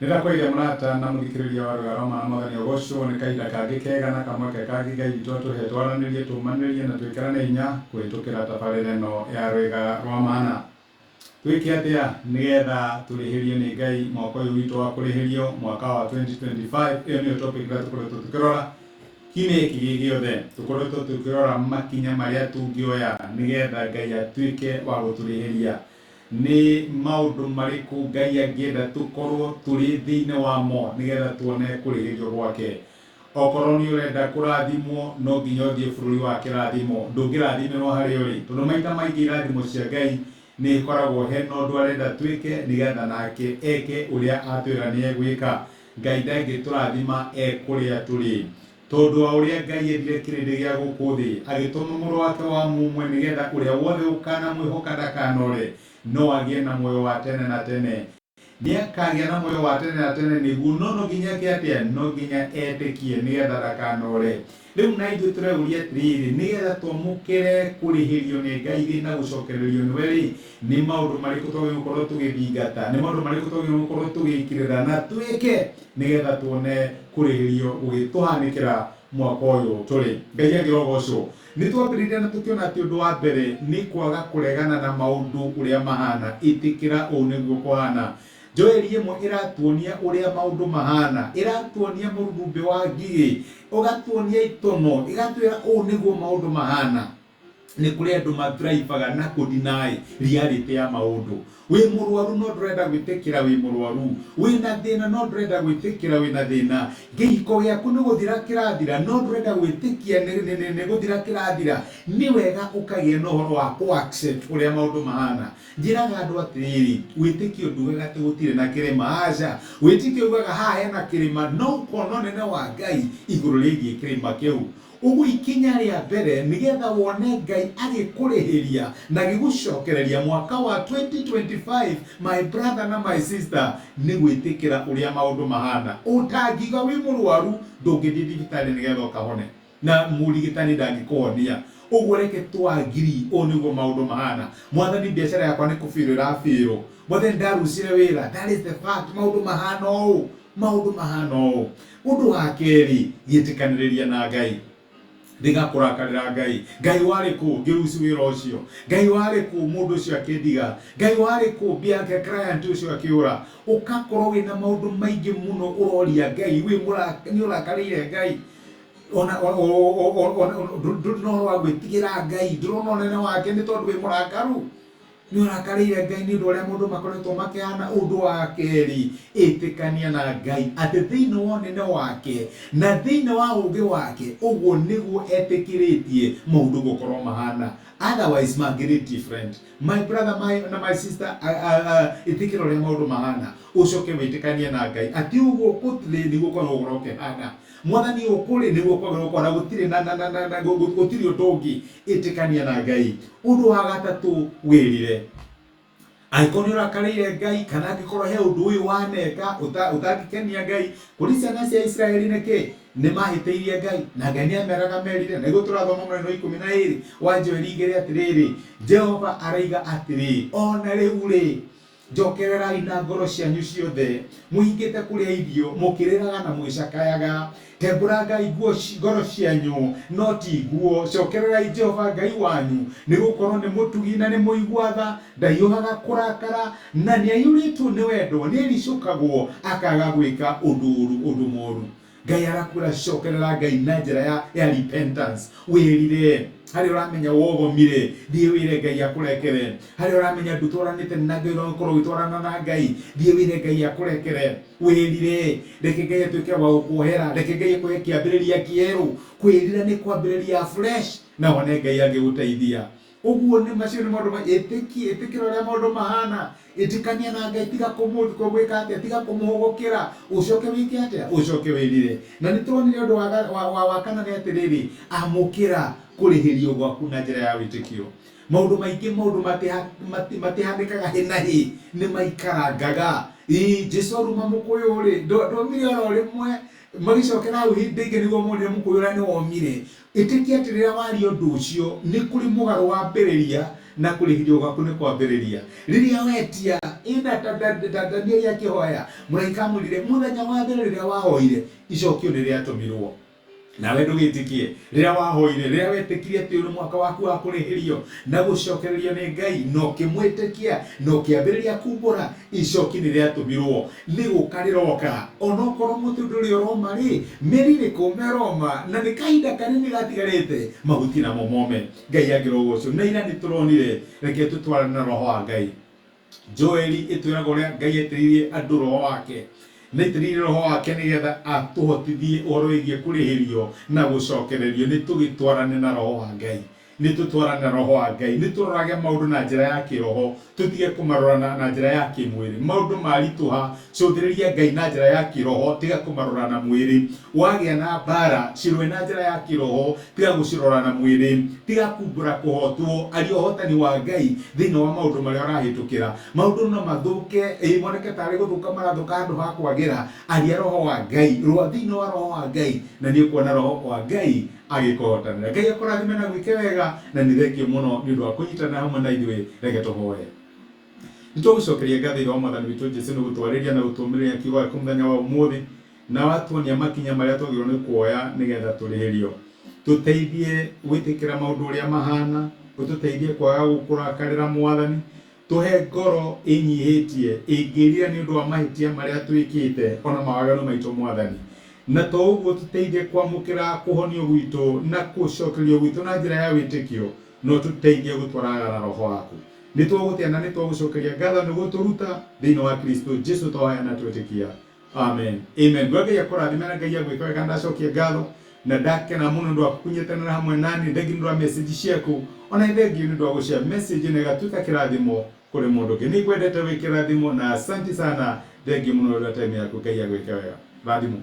Nĩndakwaria mũrata na mũthikĩrĩria wa Rwĩga rwa Mana Mwathani agocwo nĩ kahinda kangĩ kega na kamweke kangĩ Ngai witũ atũhe twaranĩrie tũmanĩrĩrie na twĩkĩrane hinya kũhĩtũkĩra tabarĩra ĩno ya Rwĩga rwa Mana. Twĩke atĩa nĩgetha tũrĩhĩrio nĩ Ngai mwaka ũyũ witũ wa kũrĩhĩrio mwaka wa 2025? Ĩyo nĩyo topic ĩrĩa tũkoretwo tũkĩrora kiumia gĩkĩ gĩ gĩothe. Tũkoretwo tũkĩrora makinya marĩa tũngĩoya nĩgetha Ngai atuĩke wa gũtũrĩhĩria. Nĩ maũndũ marĩkũ Ngai angĩenda tũkorwo tũrĩ thĩinĩ wamo nĩgetha tuone kũrĩhĩrio gwake? Okorwo nĩ ũrenda kũrathimwo, no nginya ũthiĩ bũrũri wa kĩrathimo. Ndũngĩrathimĩrwo harĩa ũrĩ. Tondũ maita maingĩ irathimo cia Ngai nĩ ikoragwo hena ũndũ arenda twĩke nĩgetha nake eke ũrĩa atwĩra nĩ egwĩka. Ngai ndangĩtũrathima e kũrĩa tũrĩ. Tondũ wa ũrĩa Ngai endire kĩrĩndĩ gĩa gũkũ thĩ, agĩtũma Mũrũ wake wa mũmwe, nĩ getha ũrĩa wothe ũkanamwĩhoka ndakanore, no agĩe na muoyo wa tene na tene. Nĩakagĩa na muoyo wa tene na tene nĩguo, no no nginya eke atĩa? No nginya etĩkie nĩ getha ndakanore. Rĩu na ithuĩ tũreuria atĩrĩrĩ, nĩ getha twamũkĩre kũrĩhĩrio nĩ Ngai rĩ na gũcokererio nĩwe-rĩ, nĩ maũndũ marĩkũ twagĩrĩirwo gũkorwo tũgĩthingata? Nĩ maũndũ marĩkũ twagĩrĩirwo gũkorwo tũgĩkĩrĩra na twĩke nĩgetha tuone kũrĩhĩrio gũgĩtũhanĩkĩra mwaka ũyũ tũrĩ? Ngai angĩrogocwo. Nĩ twambĩrĩirie na tũkĩona atĩ ũndũ wa mbere nĩ kwaga kũregana na maũndũ ũrĩa mahana. Ĩtĩkĩra ũũ nĩguo kũhana. Joeli ĩmwe ĩratuonia ũrĩa maũndũ mahana. Ĩratuonia mũrurumbĩ wa ngigĩ, ũgatuonia itono, ĩgatwĩra ũũ nĩguo maũndũ mahana. Nĩ kũrĩ andũ mathrivaga na kũ-deny reality ya maũndũ. Wĩ mũrwaru no ndũrenda gwĩtĩkĩra wĩ mũrwaru. Wĩna thĩna no ndũrenda gwĩtĩkĩra wĩna thĩna. Kĩhiko gĩaku nĩ gũthira kĩrathira no ndũrenda gwĩtĩkia nĩ gũthira kĩrathira. Nĩ wega ũkagĩa na ũhoro wa kũ accept ũrĩa maũndũ mahana. Njĩraga andũ atĩrĩrĩ, wĩtĩkio ndugaga atĩ gũtirĩ na kĩrĩma, aca. Wĩtĩkio ugaga haha hena kĩrĩma no ũkona ũnene wa Ngai igũrũ rĩgiĩ kĩrĩma kĩu. Ũguo ikinya rĩa mbere nĩgetha wone Ngai agĩkũrĩhĩria na agĩgũcokereria mwaka wa 2025 my brother na my sister nĩ gwĩtĩkĩra ũrĩa maũndũ mahana. Ũtangiuga wĩ mũrwaru ndũngĩthiĩ thibitarĩ nĩgetha ũkahone na mũrigitani ndangĩkũhonia. Ũguo reke tũ agree ũũ nĩguo maũndũ mahana. Mwathani biacara yakwa nĩ kũbĩrwo ĩrabĩrwo. Mwathani ndarucire wĩra. That is the fact. Maũndũ mahana ũũ. Maũndũ mahana ũũ. Ũndũ wa kerĩ, gĩtĩkanĩrĩria na Ngai. Tiga kũrakarĩra Ngai. Ngai warĩ kũ ngĩruci wĩra ũcio? Ngai warĩ kũ mũndũ ũcio akĩndiga? Ngai warĩ kũ Bianca client ũcio akĩũra? Ũgakorwo wĩna maũndũ maingĩ mũno ũroria Ngai, wĩ nĩ ũrakarĩire Ngai. Ona ndũrĩ na ũhoro wa gwĩtigĩra Ngai, ndũrona ũnene wake nĩ tondũ wĩ mũrakaru. Nĩ ũrakarĩire Ngai nĩ ũndũ ũrĩa maũndũ makoretwo makĩhana. Ũndũ wa kerĩ, ĩtĩkania na Ngai atĩ thĩinĩ wa ũnene wake na thĩinĩ wa ũũgĩ wake, ũguo nĩguo etĩkĩrĩtie maũndũ gũkorwo mahana. Otherwise mangĩrĩ different. My brother my, na my sister, ĩtĩkĩra ũrĩa maũndũ mahana, ũcoke wĩtĩkanie na Ngai atĩ ũguo gũtirĩ nĩguo kwagĩrĩirwo gũkorwo ũkĩhana. Mwathani ũkũrĩ nĩguo kwagĩrĩirwo gũkorwo na gũtirĩ na, na, na, na, na, gũtirĩ ũndũ ũngĩ. Ĩtĩkania na Ngai. Ũndũ wa gatatũ, wĩrire. Angĩkorwo nĩ ũrakarĩire Ngai kana angĩkorwo he ũndũ ũyũ waneka ũtangĩkenia Ngai, kũrĩ ciana cia Isiraeli nĩkĩ? Nĩ mahĩtĩirie Ngai na Ngai nĩ ameraga merire. Na nĩguo tũrathoma mũrani wa 12 wa Joeli 2 atĩrĩrĩ, Jehova aroiga atĩrĩ, ona rĩu rĩ, Njokererai na ngoro cianyu ciothe, mũhingĩte kũrĩa irio, mũkĩrĩraga na mũgĩcakayaga. Tembũrangai nguo ngoro cianyu, no ti nguo. Cokererai Jehova Ngai wanyu, nĩgũkorwo nĩ mũtugi na nĩ mũigua tha, ndahiũhaga kũrakara, na nĩaiyũrĩtwo nĩ wendo, nĩericũkagwo akaaga gwĩka ũndũ ũndũ mũũru. Ngai arakwĩra cokerera Ngai na njĩra ya, ya repentance. Wĩrire harĩa ũramenya wogomire, thiĩ wĩre Ngai akũrekere. Harĩa ũramenya ndũtwaranĩte na Ngai, ũrakorwo ũgĩtwarana na Ngai, thiĩ wĩre Ngai akũrekere. Wĩrire, reke Ngai atuĩke wa gũkuohera, reke Ngai akũhe kĩambĩrĩria kĩerũ. Kwĩrira nĩ kwambĩrĩria fresh na wone Ngai angĩgũteithia. Ũguo nĩ macio nĩ maũndũ ma ĩtĩkie, ĩtĩkĩra ũrĩa maũndũ mahana, ĩtĩkania na Ngai, tiga kũmũ gwĩka atĩa, tiga kũmũhũgũkĩra, ũcoke wĩke atĩa, ũcoke wĩrire. Na nĩ tuonire ũndũ wa, wa, wa, wa kana nĩ atĩrĩrĩ, amũkĩra kũrĩhĩrio gwaku na njĩra ya wĩtĩkio. Maũndũ maingĩ, maũndũ matihanĩkaga hĩ na hĩ, nĩ maikarangaga. Ĩĩ, Jesu aruma mũkũyũ rĩ, ndomire oro rĩmwe, magĩcokera hau hĩndĩ ĩngĩ nĩguo monire mũkũyũ ũrĩa nĩ womire. Ĩtĩkia atĩ rĩrĩa waria ũndũ ũcio, nĩ kũrĩ mũgarũ wambĩrĩria na kũrĩhĩrio gwaku nĩ kwambĩrĩria. Rĩrĩa wetia Ĩna ta Danieli akĩhoya, mũraika amwĩrire mũthenya wa mbere rĩrĩa wahoire, icokio nĩ rĩatũmirwo. Nawe ndũgĩtĩkie rĩrĩa wahoire, rĩrĩa wetĩkirie atĩ ũyũ nĩ mwaka waku wa kũrĩhĩrio na gũcokererio nĩ Ngai, na ũkĩmwĩtĩkia na ũkĩambĩrĩria kumbũra, icoki nĩ rĩatũmirwo, nĩ gũka rĩroka. Onokorwo mũtĩ ndũrĩ ũroma rĩ, mĩri nĩ kũma ĩroma, na nĩ kahinda kanini gatigarĩte mahuti namo mome. Ngai angĩrogocwo. Na ira nĩ tũronire, reke tũtwarane na roho wa Ngai. Joeli ĩtwĩraga ũrĩa Ngai aitĩrĩirie andũ roho wake, na aitĩrĩirie roho wake nĩgetha atũhotithie ũhoro wĩgiĩ kũrĩhĩrio na gũcokererio. Nĩ tũgĩtwarane na roho wa Ngai, nĩ tũtwarane na roho wa Ngai, nĩ tũrorage maũndũ na njĩra ya kĩroho, tũtige kũmarora na njĩra ya kĩmwĩrĩ. Maũndũ maritũha, cũthĩrĩria Ngai na njĩra ya kĩroho, tiga kũmarora na mwĩrĩ. Wagĩa na mbara, cirũe na njĩra ya kĩroho, tiga gũcirora na mwĩrĩ. Tiga kumbũra kũhotwo, aria ũhotani wa Ngai thĩinĩ wa maũndũ marĩa ũrahĩtũkĩra. Maũndũ no mathũke, ĩĩ moneke tarĩ gũthũka marathũka handũ ha kwagĩra. Aria roho wa Ngai, rũa thĩinĩ wa roho wa Ngai, na nĩ ũkuona roho wa Ngai agĩkũhotanĩra. Ngai akũrathime na gwĩke wega, na nĩ thengio mũno nĩ ũndũ wa kũnyitanĩra hamwe na ithuĩ. Reke tũhoye. Nĩ twagũcokeria ngatho Ithe wa Mwathani witũ Jesu nĩ gũtwarĩria na gũtũũmĩrĩria kiugo gĩaku mũthenya wa ũmũthĩ, na watuonia makinya marĩa twagĩrĩirwo nĩ kuoya nĩgetha tũrĩhĩrio. Tũteithie gwĩtĩkĩra maũndũ ũrĩa mahana, ũtũteithie kwaga gũkũrakarĩra Mwathani, tũhe ngoro ĩnyihĩtie ĩngĩrira nĩ ũndũ wa mahĩtia marĩa twĩkĩte ona mawaganu maitũ Mwathani. Na to ũguo tũteithie kwamũkĩra kũhonio gwitũ na gũcokererio gwitũ na njĩra ya wĩtĩkio, no tũteithie gũtwaraga na roho waku. Nĩ twagũtĩa na nĩ twagũcokeria ngatho nĩ gũtũruta thĩinĩ wa Kristo Jesu twahoya na twetĩkia. Amen. Amen. Ngwa Ngai akũrathime na Ngai agwĩka wega. Ndacokia ngatho na ndakena mũno nĩ ũndũ wa kũnyitanĩra hamwe nani. Thengiũ nĩ ũndũ wa message ciaku, ona thengiũ nĩ ũndũ wa gũshare message ĩno ĩgatuĩka kĩrathimo kũrĩ mũndũ ũngĩ. Nĩ ngwendete wĩ kĩrathimo na asanti sana. Thengiũ mũno nĩ ũndũ wa time yaku. Ngai agwĩke wega. Rathimo.